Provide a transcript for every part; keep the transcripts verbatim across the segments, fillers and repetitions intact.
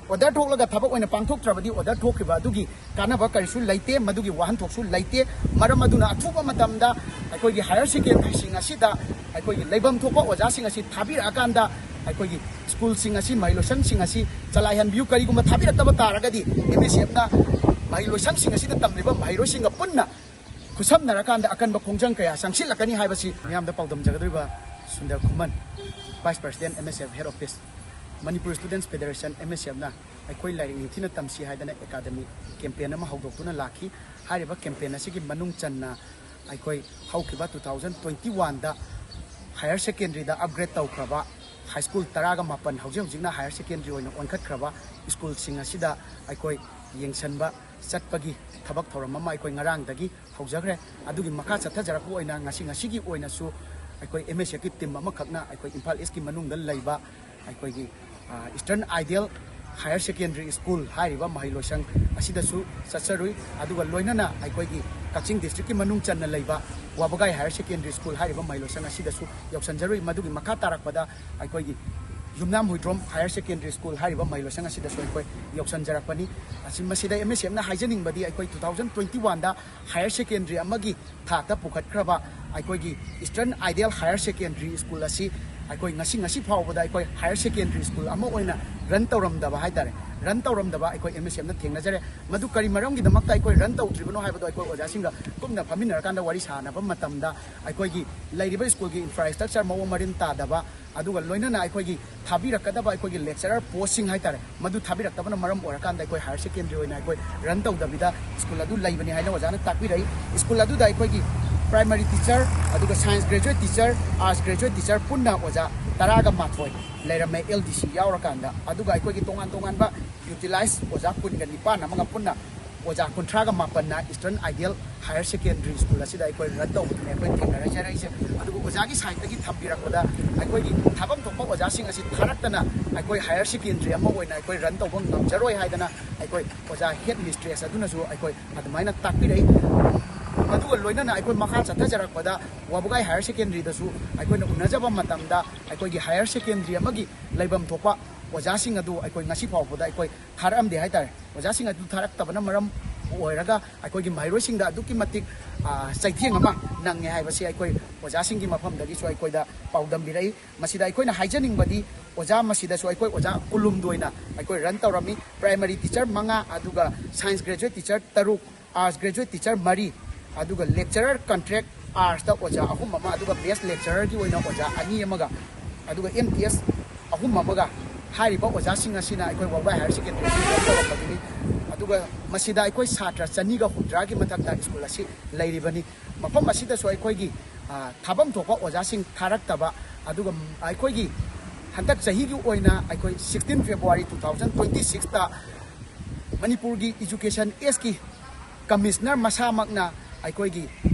Order ꯊꯣꯛꯂꯒ ꯊꯕꯛ ꯑꯣꯏꯅ ꯄꯥꯡꯊꯣꯛꯇ꯭ꯔꯕꯗꯤ ꯑꯣꯔꯗꯔ ꯊꯣꯛꯈꯤꯕ ꯑꯗꯨꯒꯤ ꯀꯥꯟꯅꯕ ꯀꯔꯤꯁꯨ ꯂꯩꯇꯦ, ꯃꯗꯨꯒꯤ ꯋꯥꯍꯟꯊꯣꯛꯁꯨ ꯂꯩꯇꯦ꯫ ꯃꯔꯝ ꯑꯗꯨꯅ ꯑꯊꯨꯕ ꯃꯇꯝꯗ ꯑꯩꯈꯣꯏꯒꯤ ꯍꯥꯌꯔ ꯁꯦꯀꯦꯟꯗꯔꯤꯁꯤꯡ ꯑꯁꯤꯗ ꯑꯩꯈꯣꯏꯒꯤ ꯂꯩꯐꯝ ꯊꯣꯛꯄ ꯑꯣꯖꯥꯁꯤꯡ ꯑꯁꯤ ꯊꯥꯕꯤꯔꯛꯑꯀꯥꯟꯗ ꯑꯩꯈꯣꯏꯒꯤ ꯁ꯭ꯀꯨꯜꯁꯤꯡ ꯑꯁꯤ, ꯃꯍꯩꯂꯣꯏꯁꯪꯁꯤꯡ ꯑꯁꯤ ꯆꯂꯥꯏꯍꯟꯕꯤꯌꯨ꯫ ꯀꯔꯤꯒꯨꯝꯕ ꯊꯥꯕꯤꯔꯛꯇꯕ ꯇꯥꯔꯒꯗꯤ ꯑꯦꯝ ꯑꯦꯁ ꯑꯦꯐꯅ ꯃꯍꯩꯂꯣꯏꯁꯪꯁꯤꯡ ꯑꯁꯤꯗ ꯇꯝꯂꯤꯕ ꯃꯍꯩꯔꯣꯏꯁꯤꯡꯒ ꯄꯨꯟꯅ ꯈꯨꯠꯁꯝꯅꯔꯀꯥꯟꯗ ꯑꯀꯟꯕ ꯈꯣꯡꯖꯪ ꯀꯌꯥ ꯆꯪꯁꯤꯜꯂꯛꯀꯅꯤ ꯍꯥꯏꯕꯁꯤ ꯃꯤꯌꯥꯝꯗ ꯄꯥꯎꯗꯝꯖꯒꯗꯧꯔꯤꯕ ꯁꯨꯟꯗꯔ ꯈꯨꯃꯟ, Vice President, M S F Head Office, Manipur Students Federation, M S F ꯅ ꯑꯩꯈꯣꯏ ꯂꯥꯏꯔꯤꯛ ꯅꯤꯡꯊꯤꯅ ꯇꯝꯁꯤ ꯍꯥꯏꯗꯅ ꯑꯦꯀꯥꯗꯃꯤ ꯀꯦꯝꯄꯦꯟ ꯑꯃ ꯍꯧꯗꯣꯛꯇꯨꯅ ꯂꯥꯛꯈꯤ꯫ ꯍꯥꯏꯔꯤꯕ ꯀꯦꯝꯄꯦꯟ ꯑꯁꯤꯒꯤ ꯃꯅꯨꯡ ꯆꯟꯅ ꯑꯩꯈꯣꯏ ꯍꯧꯈꯤꯕ two thousand twenty one ꯗ ꯍꯥꯌꯔ ꯁꯦꯀꯦꯟꯗꯔꯤꯗ ꯑꯞꯒ꯭ꯔꯦꯗ ꯇꯧꯈ꯭ꯔꯕ ꯍꯥꯏ ꯁ꯭ꯀꯨꯜ ꯇꯔꯥꯒ ꯃꯥꯄꯟ, ꯍꯧꯖꯤꯛ ꯍꯧꯖꯤꯛꯅ ꯍꯥꯌꯔ ꯁꯦꯀꯦꯟꯗꯔꯤ ꯑꯣꯏꯅ ꯑꯣꯟꯈꯠꯈ꯭ꯔꯕ ꯁ꯭ꯀꯨꯜꯁꯤꯡ ꯑꯁꯤꯗ ꯑꯩꯈꯣꯏ ꯌꯦꯡꯁꯤꯟꯕ ꯆꯠꯄꯒꯤ ꯊꯕꯛ ꯊꯧꯔꯝ ꯑꯃ ꯑꯩꯈꯣꯏ ꯉꯔꯥꯡꯗꯒꯤ ꯍꯧꯖꯈ꯭ꯔꯦ꯫ ꯑꯗꯨꯒꯤ ꯃꯈꯥ ꯆꯠꯊꯖꯔꯛꯄ ꯑꯣꯏꯅ ꯉꯁꯤ, ꯉꯁꯤꯒꯤ ꯑꯣꯏꯅꯁꯨ ꯑꯩꯈꯣꯏ M S F ꯀꯤ ꯇꯤꯝ ꯑꯃꯈꯛꯅ ꯑꯩꯈꯣꯏ ꯏꯝꯐꯥꯜ ꯏꯁꯀꯤ ꯃꯅꯨꯡꯗ ꯂꯩꯕ ꯑꯩꯈꯣꯏꯒꯤ, ꯑ, Eastern Ideal Higher Secondary School ꯍꯥꯏꯔꯤꯕ ꯃꯍꯩꯂꯣꯏꯁꯪ ꯑꯁꯤꯗꯁꯨ ꯆꯠꯆꯔꯨꯏ꯫ ꯑꯗꯨꯒ ꯂꯣꯏꯅꯅ ꯑꯩꯈꯣꯏꯒꯤ ꯀꯛꯆꯤꯡ ꯗꯤꯁꯇ꯭ꯔꯤꯛꯀꯤ ꯃꯅꯨꯡ ꯆꯟꯅ ꯂꯩꯕ ꯋꯥꯕꯒꯥꯏ Higher Secondary School ꯍꯥꯏꯔꯤꯕ ꯃꯍꯩꯂꯣꯏꯁꯪ ꯑꯁꯤꯗꯁꯨ ꯌꯧꯁꯤꯟꯖꯔꯨꯏ꯫ ꯃꯗꯨꯒꯤ ꯃꯈꯥ ꯇꯥꯔꯛꯄꯗ ꯑꯩꯈꯣꯏꯒꯤ ꯌꯨꯝꯅꯥꯝ ꯍꯨꯏꯗ꯭ꯔꯣꯝ Higher Secondary School ꯍꯥꯏꯔꯤꯕ ꯃꯍꯩꯂꯣꯏꯁꯪ ꯑꯁꯤꯗꯁꯨ ꯑꯩꯈꯣꯏ ꯌꯧꯁꯤꯟꯖꯔꯛꯄꯅꯤ꯫ ꯑꯁꯤ, ꯃꯁꯤꯗ M S F ꯅ ꯍꯥꯏꯖꯅꯤꯡꯕꯗꯤ ꯑꯩꯈꯣꯏ two thousand twenty one ꯗ ꯍꯥꯌꯔ ꯁꯦꯀꯦꯟꯗꯔꯤ ꯑꯃꯒꯤ ꯊꯥꯛꯇ ꯄꯨꯈꯠꯈ꯭ꯔꯕ ꯑꯩꯈꯣꯏꯒꯤ Eastern Ideal Higher Secondary School ꯑꯁꯤ ꯑꯩꯈꯣꯏ ꯉꯁꯤ, ꯉꯁꯤ ꯐꯥꯎꯕꯗ ꯑꯩꯈꯣꯏ ꯍꯥꯌꯔ ꯁꯦꯀꯦꯟꯗꯔꯤ ꯁ꯭ꯀꯨꯜ ꯑꯃ ꯑꯣꯏꯅ ꯔꯟ ꯇꯧꯔꯝꯗꯕ ꯍꯥꯏꯇꯥꯔꯦ, ꯔꯟ ꯇꯧꯔꯝꯗꯕ ꯑꯩꯈꯣꯏ M S F ꯅ ꯊꯦꯡꯅꯖꯔꯦ꯫ ꯃꯗꯨ ꯀꯔꯤ ꯃꯔꯝꯒꯤꯗꯃꯛꯇ ꯑꯩꯈꯣꯏ ꯔꯟ ꯇꯧꯗ꯭ꯔꯤꯕꯅꯣ ꯍꯥꯏꯕꯗꯣ ꯑꯩꯈꯣꯏ ꯑꯣꯖꯥꯁꯤꯡꯒ ꯀꯨꯞꯅ ꯐꯝꯃꯤꯟꯅꯔꯀꯥꯟꯗ ꯋꯥꯔꯤ ꯁꯥꯟꯅꯕ ꯃꯇꯝꯗ ꯑꯩꯈꯣꯏꯒꯤ ꯂꯩꯔꯤꯕ ꯁ꯭ꯀꯨꯜꯒꯤ ꯏꯟꯐ꯭ꯔꯥꯁ꯭ꯇ꯭ꯔꯛꯆꯔ ꯃꯑꯣꯡ ꯃꯔꯤꯟ ꯇꯥꯗꯕ, ꯑꯗꯨꯒ ꯂꯣꯏꯅꯅ ꯑꯩꯈꯣꯏꯒꯤ ꯊꯥꯕꯤꯔꯛꯀꯗꯕ ꯑꯩꯈꯣꯏꯒꯤ lecturer post ꯁꯤꯡ ꯍꯥꯏꯇꯥꯔꯦ, ꯃꯗꯨ ꯊꯥꯕꯤꯔꯛꯇꯕꯅ ꯃꯔꯝ ꯑꯣꯏꯔꯀꯥꯟꯗ ꯑꯩꯈꯣꯏ ꯍꯥꯌꯔ ꯁꯦꯀꯦꯟꯗꯔꯤ ꯑꯣꯏꯅ ꯑꯩꯈꯣꯏ ꯔꯟ ꯇꯧꯗꯕꯤꯗ ꯁ꯭ꯀꯨꯜ ꯑꯗꯨ ꯂꯩꯕꯅꯤ ꯍꯥꯏꯅ ꯑꯣꯖꯥꯅ ꯇꯥꯛꯄꯤꯔꯛꯏ꯫ ꯁ꯭ꯀꯨꯜ ꯑꯗꯨꯗ ꯑꯩꯈꯣꯏꯒꯤ primary teacher, ꯑꯗꯨꯒ science graduate teacher, arts graduate teacher ꯄꯨꯟꯅ ꯑꯣꯖꯥ ꯇꯔꯥꯒ ꯃꯥꯊꯣꯏ ꯂꯩꯔꯝꯃꯦ, L D C ꯌꯥꯎꯔꯀꯥꯟꯗ꯫ ꯑꯗꯨꯒ ꯑꯩꯈꯣꯏꯒꯤ ꯇꯣꯉꯥꯟ ꯇꯣꯉꯥꯟꯕ utilize ꯑꯣꯖꯥ ꯀꯨꯟꯒ ꯅꯤꯄꯥꯟ ꯑꯃꯒ ꯄꯨꯟꯅ ꯑꯣꯖꯥ ꯀꯨꯟꯊ꯭ꯔꯥꯒ ꯃꯥꯄꯟꯅ Eastern Ideal Higher Secondary School ꯑꯁꯤꯗ ꯑꯩꯈꯣꯏ ꯔꯟ ꯇꯧꯕꯗꯨꯅꯤ ꯑꯩꯈꯣꯏ ꯊꯦꯡꯅꯔꯖꯔꯛꯏꯁꯦ꯫ ꯑꯗꯨꯒ ꯑꯣꯖꯥꯒꯤ ꯁꯥꯏꯠꯇꯒꯤ ꯊꯝꯕꯤꯔꯛꯄꯗ ꯑꯩꯈꯣꯏꯒꯤ ꯊꯥꯐꯝ ꯊꯣꯛꯄ ꯑꯣꯖꯥꯁꯤꯡ ꯑꯁꯤ ꯊꯥꯔꯛꯇꯅ ꯑꯩꯈꯣꯏ ꯍꯥꯌꯔ ꯁꯦꯀꯦꯟꯗꯔꯤ ꯑꯃ ꯑꯣꯏꯅ ꯑꯩꯈꯣꯏ ꯔꯟ ꯇꯧꯕ ꯉꯝꯖꯔꯣꯏ ꯍꯥꯏꯗꯅ ꯑꯩꯈꯣꯏ ꯑꯣꯖꯥ ꯍꯦꯠ ꯃꯤꯁꯇ꯭ꯔꯦꯁ ꯑꯗꯨꯅꯁꯨ ꯑꯩꯈꯣꯏ ꯑꯗꯨꯃꯥꯏꯅ ꯇꯥꯛꯄꯤꯔꯛꯏ꯫ ꯑꯗꯨꯒ ꯂꯣꯏꯅꯅ ꯑꯩꯈꯣꯏ ꯃꯈꯥ ꯆꯠꯊꯖꯔꯛꯄꯗ ꯋꯥꯕꯒꯥꯏ ꯍꯥꯌꯔ ꯁꯦꯀꯦꯟꯗꯔꯤꯗꯁꯨ ꯑꯩꯈꯣꯏꯅ ꯎꯅꯖꯕ ꯃꯇꯝꯗ ꯑꯩꯈꯣꯏꯒꯤ ꯍꯥꯌꯔ ꯁꯦꯀꯦꯟꯗꯔꯤ ꯑꯃꯒꯤ ꯂꯩꯐꯝ ꯊꯣꯛꯄ ꯑꯣꯖꯥꯁꯤꯡ ꯑꯗꯨ ꯑꯩꯈꯣꯏ ꯉꯁꯤ ꯐꯥꯎꯕꯗ ꯑꯩꯈꯣꯏ ꯊꯥꯔꯛꯑꯝꯗꯦ ꯍꯥꯏꯇꯥꯔꯦ꯫ ꯑꯣꯖꯥꯁꯤꯡ ꯑꯗꯨ ꯊꯥꯔꯛꯇꯕꯅ ꯃꯔꯝ ꯑꯣꯏꯔꯒ ꯑꯩꯈꯣꯏꯒꯤ ꯃꯍꯩꯔꯣꯏꯁꯤꯡꯗ ꯑꯗꯨꯛꯀꯤ ꯃꯇꯤꯛ, ꯑ, ꯆꯩꯊꯦꯡ ꯑꯃ ꯅꯪꯉꯦ ꯍꯥꯏꯕꯁꯤ ꯑꯩꯈꯣꯏ ꯑꯣꯖꯥꯁꯤꯡꯒꯤ ꯃꯐꯝꯗꯒꯤꯁꯨ ꯑꯩꯈꯣꯏꯗ ꯄꯥꯎꯗꯝꯕꯤꯔꯛꯏ꯫ ꯃꯁꯤꯗ ꯑꯩꯈꯣꯏꯅ ꯍꯥꯏꯖꯅꯤꯡꯕꯗꯤ, ꯑꯣꯖꯥ ꯃꯁꯤꯗꯁꯨ ꯑꯩꯈꯣꯏ ꯑꯣꯖꯥ ꯀꯨꯟꯍꯨꯝꯗꯣꯏꯅ ꯑꯩꯈꯣꯏ run ꯇꯧꯔꯝꯃꯤ꯫ Primary teacher ꯃꯉꯥ, ꯑꯗꯨꯒ science graduate teacher ꯇꯔꯨꯛ, arts graduate teacher ꯃꯔꯤ, ꯑꯗꯨꯒ lecturer contract artsꯇ ꯑꯣꯖꯥ ꯑꯍꯨꯝ ꯑꯃ, ꯑꯗꯨꯒ maths lecturerꯒꯤ ꯑꯣꯏꯅ ꯑꯣꯖꯥ ꯑꯅꯤ ꯑꯃꯒ, ꯑꯗꯨꯒ M T S ꯑꯍꯨꯝ ꯑꯃꯒ, ꯍꯥꯏꯔꯤꯕ ꯑꯣꯖꯥꯁꯤꯡ ꯑꯁꯤꯅ ꯑꯩꯈꯣꯏ ꯋꯥꯕꯒꯥꯏ higher secondary ꯑꯁꯤ run ꯇꯧꯔꯛꯄꯒꯤꯅꯤ꯫ ꯑꯗꯨꯒ ꯃꯁꯤꯗ ꯑꯩꯈꯣꯏ ꯁꯥꯇ꯭ꯔ ꯆꯅꯤꯒ ꯍꯨꯝꯗ꯭ꯔꯥꯒꯤ ꯃꯊꯛꯇ ꯁ꯭ꯀꯨꯜ ꯑꯁꯤ ꯂꯩꯔꯤꯕꯅꯤ꯫ ꯃꯐꯝ ꯑꯁꯤꯗꯁꯨ ꯑꯩꯈꯣꯏꯒꯤ, ꯑ, ꯊꯥꯐꯝ ꯊꯣꯛꯄ ꯑꯣꯖꯥꯁꯤꯡ ꯊꯥꯔꯛꯇꯕ, ꯑꯗꯨꯒ ꯑꯩꯈꯣꯏꯒꯤ ꯍꯟꯗꯛ ꯆꯍꯤꯒꯤ ꯑꯣꯏꯅ ꯑꯩꯈꯣꯏ sixteen February two thousand twenty sixꯇ ꯃꯅꯤꯄꯨꯔꯒꯤ education ageꯀꯤ commissioner ꯃꯁꯥꯃꯛꯅ ꯑꯩꯈꯣꯏꯒꯤ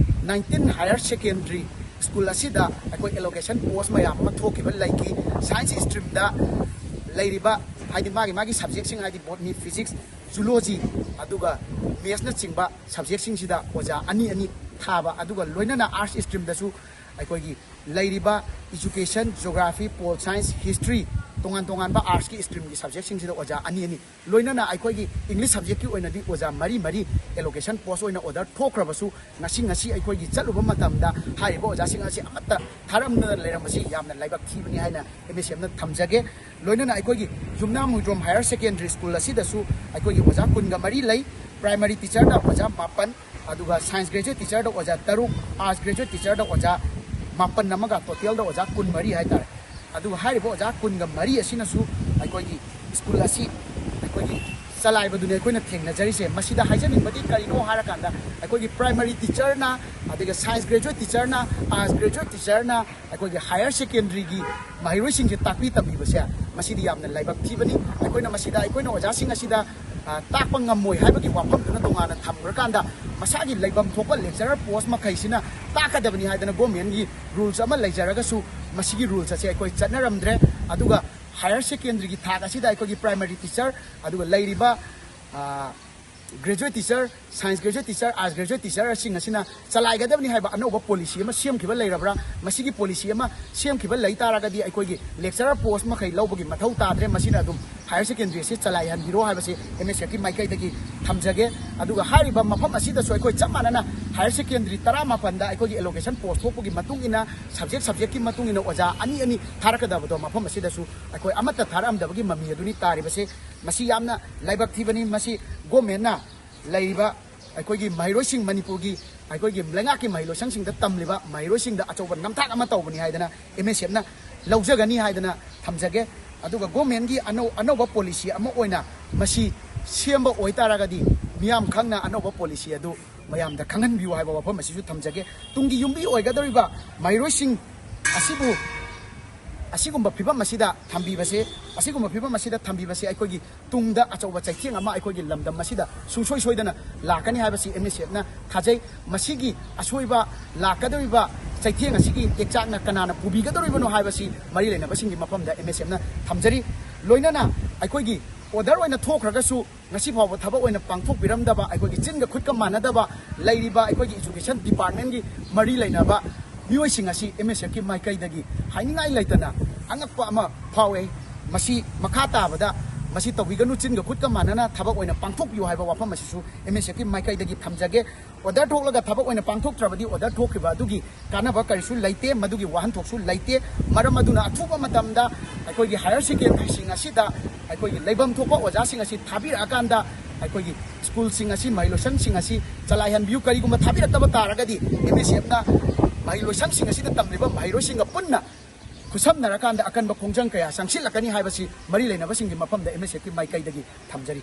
nineteen higher secondary school ꯑꯁꯤꯗ ꯑꯩꯈꯣꯏ allocation post ꯃꯌꯥꯝ ꯑꯃ ꯊꯣꯛꯈꯤꯕ ꯂꯩꯈꯤ꯫ Science streamꯗ ꯂꯩꯔꯤꯕ, ꯍꯥꯏꯗꯤ ꯃꯥꯒꯤ ꯃꯥꯒꯤ subjectꯁꯤꯡ, ꯍꯥꯏꯗꯤ botany, physics, zoology, ꯑꯗꯨꯒ mathsꯅꯆꯤꯡꯕ subjectꯁꯤꯡꯁꯤꯗ ꯑꯣꯖꯥ ꯑꯅꯤ ꯑꯅꯤ ꯊꯥꯕ, ꯑꯗꯨꯒ ꯂꯣꯏꯅꯅ arts streamꯗꯁꯨ ꯑꯩꯈꯣꯏꯒꯤ ꯂꯩꯔꯤꯕ education, geography, pol science, history, ꯇꯣꯉꯥꯟ ꯇꯣꯉꯥꯟꯕ artsꯀꯤ streamꯒꯤ subjectꯁꯤꯡꯁꯤꯗ ꯑꯣꯖꯥ ꯑꯅꯤ ꯑꯅꯤ, ꯂꯣꯏꯅꯅ ꯑꯩꯈꯣꯏꯒꯤ English subjectꯀꯤ ꯑꯣꯏꯅꯗꯤ ꯑꯣꯖꯥ ꯃꯔꯤ ꯃꯔꯤ allocation post ꯑꯣꯏꯅ order ꯊꯣꯛꯈ꯭ꯔꯕꯁꯨ, ꯉꯁꯤ, ꯉꯁꯤ ꯑꯩꯈꯣꯏꯒꯤ ꯆꯠꯂꯨꯕ ꯃꯇꯝꯗ ꯍꯥꯏꯔꯤꯕ ꯑꯣꯖꯥꯁꯤꯡ ꯑꯁꯤ ꯑꯃꯠꯇ ꯊꯥꯔꯝꯗꯅ ꯂꯩꯔꯝꯕꯁꯤ ꯌꯥꯝꯅ ꯂꯥꯏꯕꯛ ꯊꯤꯕꯅꯤ ꯍꯥꯏꯅ M S Mꯅ ꯊꯝꯖꯒꯦ꯫ ꯂꯣꯏꯅꯅ ꯑꯩꯈꯣꯏꯒꯤ ꯌꯨꯝꯅꯥꯝ ꯍꯨꯏꯗ꯭ꯔꯣꯝ higher secondary school ꯑꯁꯤꯗꯁꯨ ꯑꯩꯈꯣꯏꯒꯤ ꯑꯣꯖꯥ ꯀꯨꯟꯒ ꯃꯔꯤ ꯂꯩ꯫ Primary teacherꯗ ꯑꯣꯖꯥ ꯃꯥꯄꯟ, ꯑꯗꯨꯒ science graduate teacherꯗ ꯑꯣꯖꯥ ꯇꯔꯨꯛ, arts graduate teacherꯗ ꯑꯣꯖꯥ ꯃꯥꯄꯟ ꯑꯃꯒ, totalꯗ ꯑꯣꯖꯥ ꯀꯨꯟꯃꯔꯤ ꯍꯥꯏꯇꯥꯔꯦ꯫ ꯑꯗꯨꯒ ꯍꯥꯏꯔꯤꯕ ꯑꯣꯖꯥ ꯀꯨꯟꯒ ꯃꯔꯤ ꯑꯁꯤꯅꯁꯨ ꯑꯩꯈꯣꯏꯒꯤ school ꯑꯁꯤ ꯑꯩꯈꯣꯏꯒꯤ ꯆꯂꯥꯏꯕꯗꯨꯅꯤ ꯑꯩꯈꯣꯏꯅ ꯊꯦꯡꯅꯖꯔꯤꯁꯦ꯫ ꯃꯁꯤꯗ ꯍꯥꯏꯖꯅꯤꯡꯕꯗꯤ ꯀꯔꯤꯅꯣ ꯍꯥꯏꯔꯀꯥꯟꯗ, ꯑꯩꯈꯣꯏꯒꯤ primary teacherꯅ, ꯑꯗꯨꯒ science graduate teacherꯅ, arts graduate teacherꯅ ꯑꯩꯈꯣꯏꯒꯤ higher secondaryꯒꯤ ꯃꯍꯩꯔꯣꯏꯁꯤꯡꯁꯦ ꯇꯥꯛꯄꯤ ꯇꯝꯕꯤꯕꯁꯦ, ꯃꯁꯤꯗꯤ ꯌꯥꯝꯅ ꯂꯥꯏꯕꯛ ꯊꯤꯕꯅꯤ꯫ ꯑꯩꯈꯣꯏꯅ ꯃꯁꯤꯗ, ꯑꯩꯈꯣꯏꯅ ꯑꯣꯖꯥꯁꯤꯡ ꯑꯁꯤꯗ, ꯑ, ꯇꯥꯛꯄ ꯉꯝꯃꯣꯏ ꯍꯥꯏꯕꯒꯤ ꯋꯥꯐꯝꯗꯨꯅ ꯇꯣꯉꯥꯟꯅ ꯊꯝꯈ꯭ꯔꯀꯥꯟꯗ, ꯃꯁꯥꯒꯤ ꯂꯩꯐꯝ ꯊꯣꯛꯄ lecturer post ꯃꯈꯩꯁꯤꯅ ꯇꯥꯛꯀꯗꯕꯅꯤ ꯍꯥꯏꯗꯅ governmentꯒꯤ rules ꯑꯃ ꯂꯩꯖꯔꯒꯁꯨ, ꯃꯁꯤꯒꯤ rules ꯑꯁꯦ ꯑꯩꯈꯣꯏ ꯆꯠꯅꯔꯝꯗ꯭ꯔꯦ꯫ ꯑꯗꯨꯒ higher secondaryꯒꯤ ꯊꯥꯛ ꯑꯁꯤꯗ ꯑꯩꯈꯣꯏꯒꯤ primary teacher, ꯑꯗꯨꯒ ꯂꯩꯔꯤꯕ, ꯑ, graduate teacher, science graduate teacher, arts graduate teacher ꯁꯤꯡ ꯑꯁꯤꯅ ꯆꯂꯥꯏꯒꯗꯕꯅꯤ ꯍꯥꯏꯕ ꯑꯅꯧꯕ ꯄꯣꯂꯤꯁꯤ ꯑꯃ ꯁꯦꯝꯈꯤꯕ ꯂꯩꯔꯕ꯭ꯔꯥ? ꯃꯁꯤꯒꯤ ꯄꯣꯂꯤꯁꯤ ꯑꯃ ꯁꯦꯝꯈꯤꯕ ꯂꯩ ꯇꯥꯔꯒꯗꯤ ꯑꯩꯈꯣꯏꯒꯤ lecturer post ꯃꯈꯩ ꯂꯧꯕꯒꯤ ꯃꯊꯧ ꯇꯥꯗ꯭ꯔꯦ꯫ ꯃꯁꯤꯅ ꯑꯗꯨꯝ higher secondary ꯑꯁꯤ ꯆꯂꯥꯏꯍꯟꯕꯤꯔꯣ ꯍꯥꯏꯕꯁꯤ M S F ꯀꯤ ꯃꯥꯏꯀꯩꯗꯒꯤ ꯊꯝꯖꯒꯦ꯫ ꯑꯗꯨꯒ ꯍꯥꯏꯔꯤꯕ ꯃꯐꯝ ꯑꯁꯤꯗꯁꯨ ꯑꯩꯈꯣꯏ ꯆꯞ ꯃꯥꯟꯅꯅ higher secondary ꯇꯔꯥꯃꯥꯄꯟꯗ ꯑꯩꯈꯣꯏꯒꯤ allocation post ꯊꯣꯛꯄꯒꯤ ꯃꯇꯨꯡ ꯏꯟꯅ subject subject ꯀꯤ ꯃꯇꯨꯡ ꯏꯟꯅ ꯑꯣꯖꯥ ꯑꯅꯤ ꯑꯅꯤ ꯊꯥꯔꯛꯀꯗꯕꯗꯣ ꯃꯐꯝ ꯑꯁꯤꯗꯁꯨ ꯑꯩꯈꯣꯏ ꯑꯃꯠꯇ ꯊꯥꯔꯛꯑꯝꯗꯕꯒꯤ ꯃꯃꯤ ꯑꯗꯨꯅꯤ ꯇꯥꯔꯤꯕꯁꯦ꯫ ꯃꯁꯤ ꯌꯥꯝꯅ ꯂꯥꯏꯕꯛ ꯊꯤꯕꯅꯤ꯫ ꯃꯁꯤ government ꯅ ꯂꯩꯔꯤꯕ ꯑꯩꯈꯣꯏꯒꯤ ꯃꯍꯩꯔꯣꯏꯁꯤꯡ, ꯃꯅꯤꯄꯨꯔꯒꯤ ꯑꯩꯈꯣꯏꯒꯤ ꯂꯩꯉꯥꯛꯀꯤ ꯃꯍꯩꯂꯣꯏꯁꯪꯁꯤꯡꯗ ꯇꯝꯂꯤꯕ ꯃꯍꯩꯔꯣꯏꯁꯤꯡꯗ ꯑꯆꯧꯕ ꯅꯝꯊꯥꯛ ꯑꯃ ꯇꯧꯕꯅꯤ ꯍꯥꯏꯗꯅ M S F ꯅ ꯂꯧꯖꯒꯅꯤ ꯍꯥꯏꯗꯅ ꯊꯝꯖꯒꯦ꯫ ꯑꯗꯨꯒ government ꯀꯤ ꯑꯅꯧ-, ꯑꯅꯧꯕ ꯄꯣꯂꯤꯁꯤ ꯑꯃ ꯑꯣꯏꯅ ꯃꯁꯤ ꯁꯦꯝꯕ ꯑꯣꯏꯇꯥꯔꯒꯗꯤ ꯃꯤꯌꯥꯝ ꯈꯪꯅ ꯑꯅꯧꯕ ꯄꯣꯂꯤꯁꯤ ꯑꯗꯨ ꯃꯌꯥꯝꯗ ꯈꯪꯍꯟꯕꯤꯌꯨ ꯍꯥꯏꯕ ꯋꯥꯐꯝ ꯑꯁꯤꯁꯨ ꯊꯝꯖꯒꯦ꯫ ꯇꯨꯡꯒꯤ ꯌꯨꯝꯕꯤ ꯑꯣꯏꯒꯗꯧꯔꯤꯕ ꯃꯍꯩꯔꯣꯏꯁꯤꯡ ꯑꯁꯤꯕꯨ ꯑꯁꯤꯒꯨꯝꯕ ꯐꯤꯕꯝ ꯑꯁꯤꯗ ꯊꯝꯕꯤꯕꯁꯦ, ꯑꯁꯤꯒꯨꯝꯕ ꯐꯤꯕꯝ ꯑꯁꯤꯗ ꯊꯝꯕꯤꯕꯁꯦ ꯑꯩꯈꯣꯏꯒꯤ ꯇꯨꯡꯗ ꯑꯆꯧꯕ ꯆꯩꯊꯦꯡ ꯑꯃ ꯑꯩꯈꯣꯏꯒꯤ ꯂꯝꯗꯝ ꯑꯁꯤꯗ ꯁꯨꯡꯁꯣꯏ ꯁꯣꯏꯗꯅ ꯂꯥꯛꯀꯅꯤ ꯍꯥꯏꯕꯁꯤ M S F ꯅ ꯊꯥꯖꯩ꯫ ꯃꯁꯤꯒꯤ ꯑꯁꯣꯏꯕ ꯂꯥꯛꯀꯗꯧꯔꯤꯕ ꯆꯩꯊꯦꯡ ꯑꯁꯤꯒꯤ ꯇꯦꯛꯆꯥꯛꯅ ꯀꯅꯥꯅ ꯄꯨꯕꯤꯒꯗꯧꯔꯤꯕꯅꯣ ꯍꯥꯏꯕꯁꯤ ꯃꯔꯤ ꯂꯩꯅꯕꯁꯤꯡꯒꯤ ꯃꯐꯝꯗ M S F ꯅ ꯊꯝꯖꯔꯤ꯫ ꯂꯣꯏꯅꯅ ꯑꯩꯈꯣꯏꯒꯤ order ꯑꯣꯏꯅ ꯊꯣꯛꯈ꯭ꯔꯒꯁꯨ ꯉꯁꯤ ꯐꯥꯎꯕ ꯊꯕꯛ ꯑꯣꯏꯅ ꯄꯥꯡꯊꯣꯛꯄꯤꯔꯝꯗꯕ, ꯑꯩꯈꯣꯏꯒꯤ ꯆꯤꯟꯒ ꯈꯨꯠꯀ ꯃꯥꯟꯅꯗꯕ ꯂꯩꯔꯤꯕ ꯑꯩꯈꯣꯏꯒꯤ education department ꯀꯤ ꯃꯔꯤ ꯂꯩꯅꯕ ꯃꯤꯑꯣꯏꯁꯤꯡ ꯑꯁꯤ M S F ꯀꯤ ꯃꯥꯏꯀꯩꯗꯒꯤ ꯍꯥꯏꯅꯤꯡꯉꯥꯏ ꯂꯩꯇꯅ ꯑꯉꯛꯄ ꯑꯃ ꯐꯥꯎꯏ꯫ ꯃꯁꯤ ꯃꯈꯥ ꯇꯥꯕꯗ ꯃꯁꯤ ꯇꯧꯕꯤꯒꯅꯨ, ꯆꯤꯟꯒ ꯈꯨꯠꯀ ꯃꯥꯟꯅꯅ ꯊꯕꯛ ꯑꯣꯏꯅ ꯄꯥꯡꯊꯣꯛꯄꯤꯌꯨ ꯍꯥꯏꯕ ꯋꯥꯐꯝ ꯑꯁꯤꯁꯨ M S F ꯀꯤ ꯃꯥꯏꯀꯩꯗꯒꯤ ꯊꯝꯖꯒꯦ꯫ Order ꯊꯣꯛꯂꯒ ꯊꯕꯛ ꯑꯣꯏꯅ ꯄꯥꯡꯊꯣꯛꯇ꯭ꯔꯕꯗꯤ order ꯊꯣꯛꯈꯤꯕ ꯑꯗꯨꯒꯤ ꯀꯥꯟꯅꯕ ꯀꯔꯤꯁꯨ ꯂꯩꯇꯦ, ꯃꯗꯨꯒꯤ ꯋꯥꯍꯟꯊꯣꯛꯁꯨ ꯂꯩꯇꯦ꯫ ꯃꯔꯝ ꯑꯗꯨꯅ ꯑꯊꯨꯕ ꯃꯇꯝꯗ ꯑꯩꯈꯣꯏꯒꯤ higher secondary ꯁꯤꯡ ꯑꯁꯤꯗ ꯑꯩꯈꯣꯏꯒꯤ ꯂꯩꯐꯝ ꯊꯣꯛꯄ ꯑꯣꯖꯥꯁꯤꯡ ꯑꯁꯤ ꯊꯥꯕꯤꯔꯛꯑꯀꯥꯟꯗ ꯑꯩꯈꯣꯏꯒꯤ school ꯁꯤꯡ ꯑꯁꯤ, ꯃꯍꯩꯂꯣꯏꯁꯪꯁꯤꯡ ꯑꯁꯤ ꯆꯂꯥꯏꯍꯟꯕꯤꯌꯨ꯫ ꯀꯔꯤꯒꯨꯝꯕ ꯊꯥꯕꯤꯔꯛꯇꯕ ꯇꯥꯔꯒꯗꯤ M S F ꯅ ꯃꯍꯩꯂꯣꯏꯁꯪꯁꯤꯡ ꯑꯁꯤꯗ ꯇꯝꯂꯤꯕ ꯃꯍꯩꯔꯣꯏꯁꯤꯡꯒ ꯄꯨꯟꯅ ꯈꯨꯠꯁꯝꯅꯔꯀꯥꯟꯗ ꯑꯀꯟꯕ ꯈꯣꯡꯖꯪ ꯀꯌꯥ ꯆꯪꯁꯤꯜꯂꯛꯀꯅꯤ ꯍꯥꯏꯕꯁꯤ ꯃꯔꯤ ꯂꯩꯅꯕꯁꯤꯡꯒꯤ ꯃꯐꯝꯗ M S F ꯀꯤ ꯃꯥꯏꯀꯩꯗꯒꯤ ꯊꯝꯖꯔꯤ꯫